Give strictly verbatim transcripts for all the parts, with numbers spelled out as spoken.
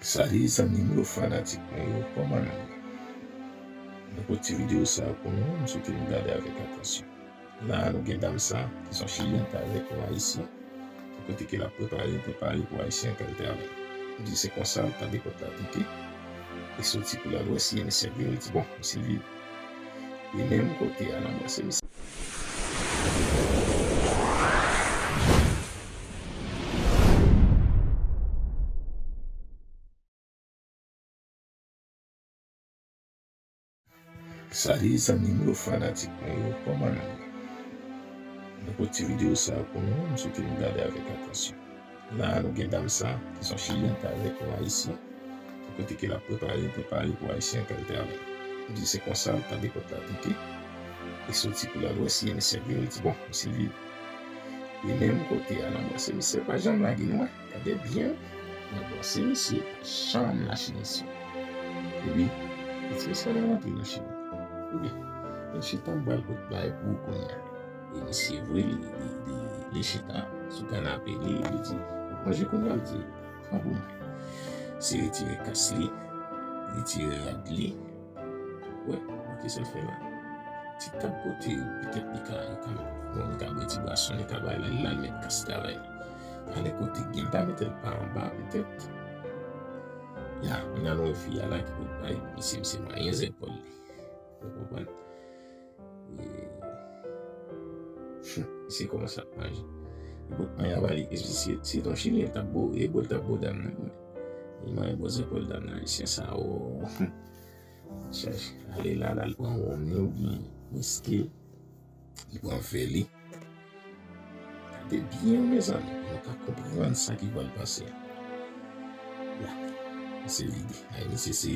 Salut zanmi m yo, fanatik mwen yo, kòman nou ye? Mwen pote videyo sa a pou nou, m swete nou gade avèk atansyon. La a nou gen dam sa, ki se yon chilyen, ki avèk yon ayisyen, ki kote ke l ap prepare, prepare pou ayisyen an ka al travay. M di se konsa, l tande pòt la pike, li soti pou l al wè si emisè vini, li di, bon, misye vini. Li menm kote a, l anbrase misye. Salut zanmi m yo, fanatik mwen yo, kòman nou ye? Mwen pote videyo sa a pou nou, m swete nou gade avèk atansyon. La a nou gen dam sa, ki se yon chilyen, ki avèk yon ayisyen, ki kote ke l ap prepare, prepare pou ayisyen an ka al travay. M di se konsa, l tande pòt la pike, li soti pou l al wè si emisè vini, li di, bon, misye vini. Li menm kote a, l anbrase misye, pa janm lage non, gade byen. L anbrase misye, pa janm lache misye. Epi, li di misye al rantre nan chita. Ebyen, men chita m pral pot bagay pou ou kounye a. E misye vre, li, li, li, li chita sou kanape li, li di, w ap manje kounye a, l di, pran pou mwen. Se retire kas li, retire rad li, wè, wè kisa l fè la. Ti tab kote petèt li ka, li ka, bon, li ka bwè ti bwason, li ka bay la, li al met kas travay li. Ale kote gen, ta mete l pa anba, petèt. Ya, kounye a nou wè fi a la ki pot bay, misye, misye manyen zepòl li. Ou konprann? E, misye kòmanse ap manje. Li pot manyen anba li, misye, se yon chilyen, l t ap bo, e bo l t ap bo dam nan, wi. Li manyen bò zepòl dam nan, ayisyen sa, o. Chèche, ale la, l al pran wonm li oubyen wiski. Li pran vè li. Gade byen, mezanmi, pou nou ka konprann sa ki pral pase a. Ya. Misye vide. Ay, misye se,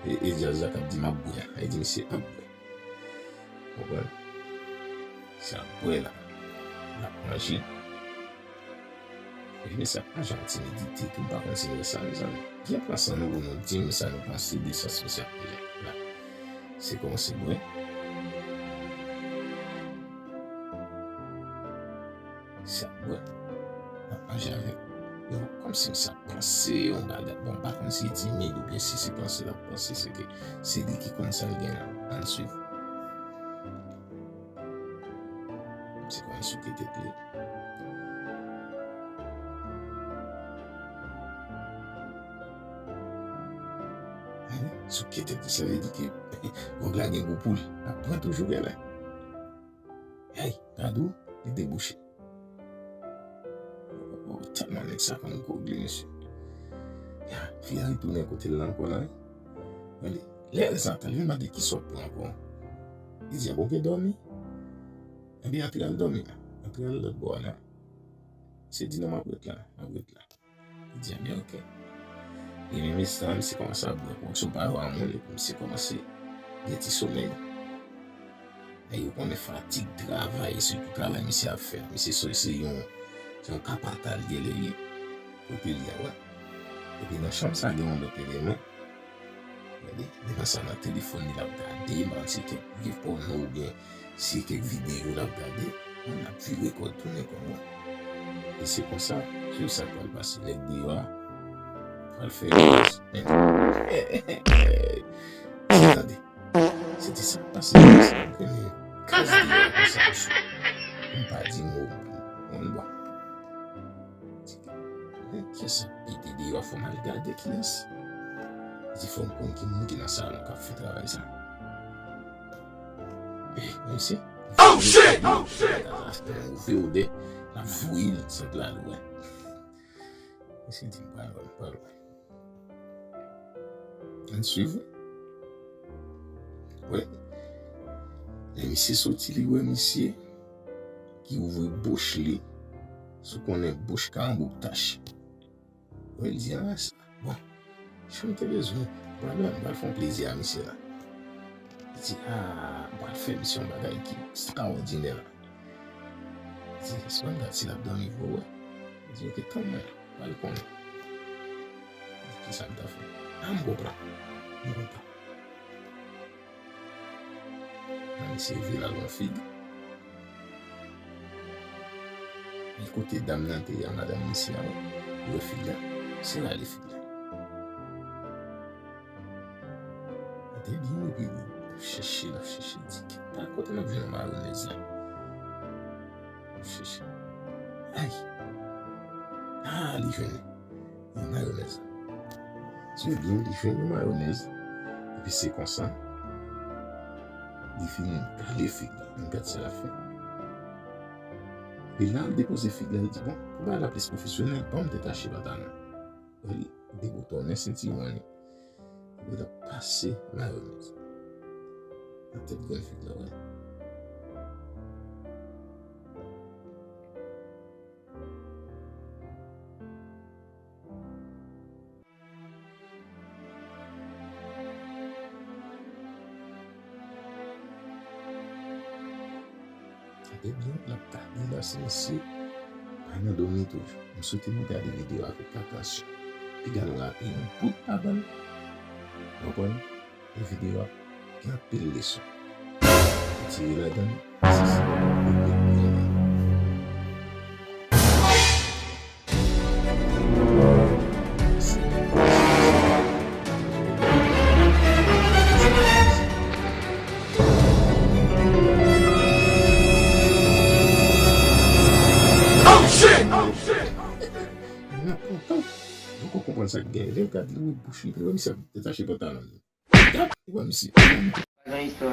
e, e djaz la k ap di m ap bwè a. Ay, di misye ap bwè. Konprann? Misye ap bwè la. L ap manje. Epi mesye ap manje ak timidite tou, m pa konn si nou wè sa, mezanmi. Byen pran san nou pou nou di m sa nou panse de sa misye ap fè la. Se kòmanse bwè. Misye ap bwè. L ap manje avèk. Yo, kòmsi misye ap panse yon bagay. Bon, m pa konn si li timid oubyen si se panse l ap panse, se ke se li ki konn sa l gen la. Ann swiv. Se kòmanse souke tèt li. Souke tèt li, sa vle di ke gwòg la gen gou pou li. L ap pran toujou genlè. Hey, gade w, li debouche. Oh, tèlman nèg sa konn gwòg li, mesye. Ya, fi a retounen kote l la ankò la, wi. Gade, lè sa, l vin mande kisa w pran ankò. Li di, a bon, gen dòmi. Ebyen, antre al dòmi la. Antre al lòt bò a la. Se di non, m ap ret la, m ap ret la. Li di, ebyen, oke. E menm instan, misye kòmanse ap bwè. Bon, si w pa wè moun, epi misye kòmanse gen ti somèy. E yo konnen fatig travay, sitou travay misye ap fè. Misye se, se yon, se yon kapata l genlè ye. Kote l ye a, wè. Epi nan chanm sa, gen yon lòt eleman. Gade, li nan sa nan telefòn li l ap gade, m pa konn si kèk vye pòno oubyen si kèk videyo l ap gade. Mwen l ap vire kò l tounen kò mwen. E se konsa, se sa k pral pase. Nèg deyò a pral fè gaz. Tande. Se te sa k pase, se te premye kaz deyò konsa, mesye. M pa di mo, mwen bon. Kiyès ap pete deyò, fò m al gade kiyès. Di fò m konn ki moun ki nan salon k ap fè travay sa. Eh, mesye. Oh shit! Oh shit! Move odè, l ap voye l sot la lwen. Mesye di m pral wè, m pral wè. Ann swiv. Wè. Lè misye soti, li wè misye ki ouvri bouch li. Si w konnen bouch ka anbouk tach. Wè, li di, a, sa, bon, jan m te bezwen, m pral wè, m pral fè yon plezi a misye la. Li di, a, m pral fè misye yon bagay ki ekstraòdinè la. Li di, èske w ap gad si l ap dòmi vre, wè? Li di, oke, tann mwen. Pral konnen. Kisa m ta fè? A, m gon plan. M gon plan. Nan misye vin al yon fig. Li kote dam nan te ye a, madanm misye a, wè. Li wè fig la. Se rale fig la. Te byen epi li t ap chèche, l ap chèche, di, "Kèt, kote m ap jwenn mayonèz la?" L ap chèche. Ay! Ah, li jwenn yon mayonèz. Ti byen, li jwenn yon mayonèz. Epi se konsa, li fin kale fig li. Gad sa l ap fè. Epi la, l depoze fig la, li di, "Bon, pou bagay la plis pwofesyonèl, ban m detache pantalon." Li deboutonnen sentiwon li. Li t ap pase mayonèz nan tèt grenn fig la, wè. Gade byen, l ap gade la, se mesye pa nan dòmi toujou. M swete nou gade videyo a avèk atansyon. Piga nou rate yon bout ladan l. Konprann? Nan videyo a, gen anpil leson. Retire ladan l, se sa w ap konprann. Mwen kontan. Mwen kontan konprann sa k genyen. Lè w gade li, bouch li, li wè misye ap detache pantalon li. Gad, li wè misye. Pa gen istwa.